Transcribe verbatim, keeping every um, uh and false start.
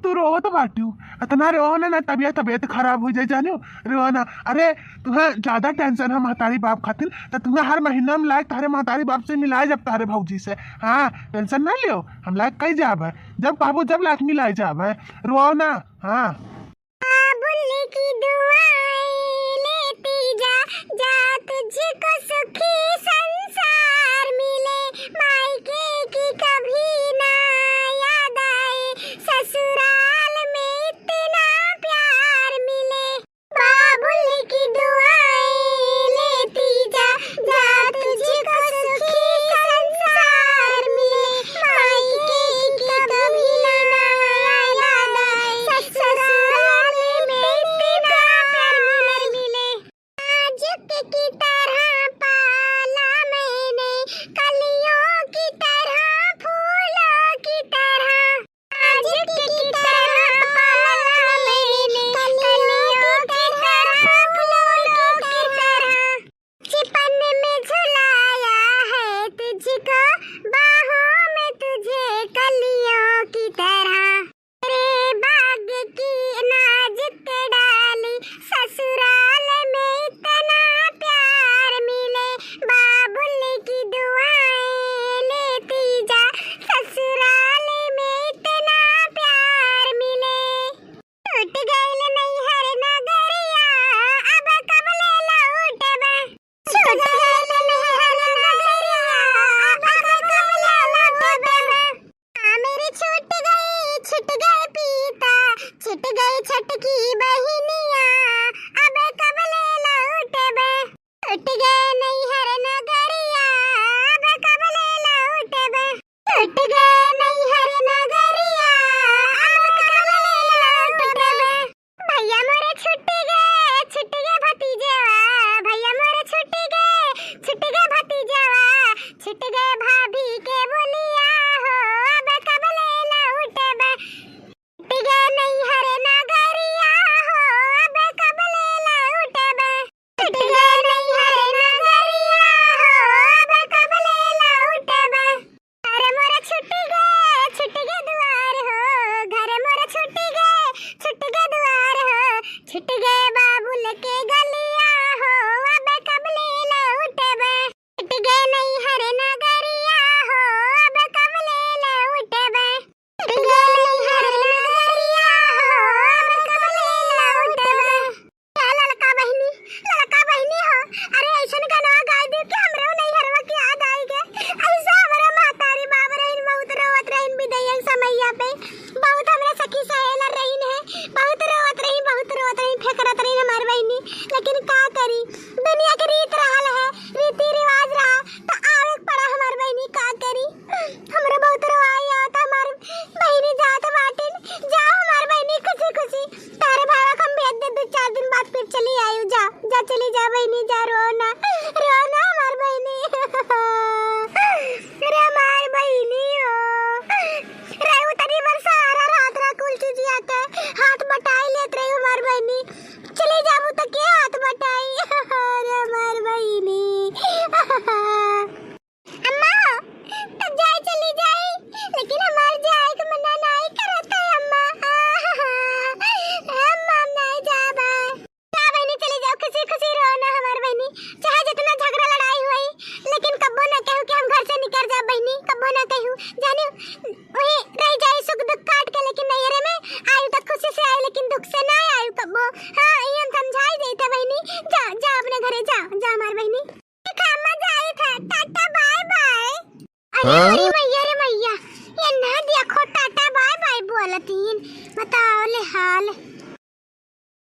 तू रोवत बाटू, इतना रोवो ना, ना तबियत, तबियत खराब होइ जाई, जानियो, रोवो ना। अरे, तुहें ज्यादा tension है महतारी बाप खातिर, त तुहें हर महीना में लायक तहरे महतारी बाप से मिलाए जब तहरे भौजी से। हाँ, tension ना लियो, हम लायक कई जाब है, जब कहबो जब लायक मिलाए जाब है, रोवो ना। हाँ। बाबुल की दुआएं लेती जा, जा तुझको सुखी संसार मिले। मायके की कभी ना याद आए, ससुराल में इतना प्यार मिले। बाबुल की दुआएं लेती जा, जा तुझको सुखी संसार मिले। मायके की कभी ना याद आए, ससुराल में इतना प्यार मिले। नाजुक की तरह पाला मैंने, कलियों की तरह, फूलों की तरह। नाजुक की तरह पाला मैंने, कलियों की तरह, फूलों की तरह। बचपन में झुलाया है तुझको, बाहों में तुझे कलियों की तरह। तेरे भाग्य की नाजुक डाली, ससुराल में इतना प्यार मिले। बाबुल की दुआएं लेती जा, ससुराल में इतना प्यार मिले। छूट गइल नैहर नगरिया, अब कब ले लौटबे? छूट गइल नैहर नगरिया, अब कब ले लौटबे? हाँ, मेरी छूट गई, छूट गए पीता, छूट गई छटकी बहिनिया, अब कब ले लौटबे? छूट गए नैहर नगरिया, अब कब ले लौटबे? छूट गए नैहर नगरिया, अब कब ले लौटबे? भैया मोरे छुट्टी गए, छुट्टी गए भतीजेवा, भैया मोरे छुट्टी गए, छुट्टी गए भतीजेवा, छुट्टी गए भाभी के बोलिया हो, अब कब ले लौटबे? छुट्टी गए नैहर नगरिया हो, अब कब ले लौटबे? छुट्टी गए नैहर नगरिया हो, अब कब ले लौटबे? घर मोरा छुट्टी गए, छुट्टी गए दुआर हो, घर मोरा छुट्टी गए, छुट्टी गए दुआर हो, छुट्टी गए बाबुल के गलिया हो, अब कब ले लौटबे? छुट्टी गए नैहर नगरिया हो, अब कब ले लौटबे? छुट्टी गए नैहर नगरिया हो, अब कब ले लौटबे? या ललका बहिनी, ललका बहिनी हो, अरे अइसन गनवा गाइ दिउ कि हमरे नैहरवा के याद आइ गए। अइसा हमरे महतारी बाप रहिन, बहुत रोवत रहिन बिदइया समैया पे, बहुत हमरे सखी सहेला रहिन है, बहुत रोवत रहिन, बहुत रोवत रहिन, फेकरत रहिन हमार बहिनी। लेकिन का करी, दुनिया के रीत रहल है, रीति रिवाज रहा, त आवे के पड़ा हमार बहिनी, का करी। हमरे बहुत रोवाई आवत, हमार बहिनी जात बाटिन, जाओ हमार बहिनी खुशी खुशी। तारे भावा के हम भेज दे, दो चार दिन बाद फिर चली आयु। जा, जा चली जा बहिनी, जा, रो ना, रो ना हमार बहिनी। रे हमार बहिनी हो, रे उतनी बार सहारा रहत रहा कुल चीजिया के, हाथ बटाई लेत रही हमार बहिनी। चली जाबू त के हाथ बटाई? रे हमार बहिनी। अम्मा हो, तब जाए चली जाई, लेकिन हमार जाए के मना नाई करत है अम्मा। अम्मा, हम नाई जाबा। जा बहिनी, चली जाओ, खुशी खुशी रहो ना हमार बहिनी, चाहे जितना झगड़ा लड़ाई होई, लेकिन कब्बो ना कहू कि हम घर से निकर जाब बहिनी, कब्बो ना कहू। जानी, वही रह जाई सुख दुख काट के, लेकिन नैहरे में आयु त खुशी से आयु, लेकिन दुख से ना आयु कब्बो। हाँ, ये हम समझाई देते बहिनी। जा, जा अपने घरे जा, जा हमार बहिनी। देखा, अम्मा जाइत है, टाटा बाय बाय। अरे, हाँ? अरे मैया रे मैया, ये ना देखो टाटा बाय बाय बोलतीन, बताओ ले हाल।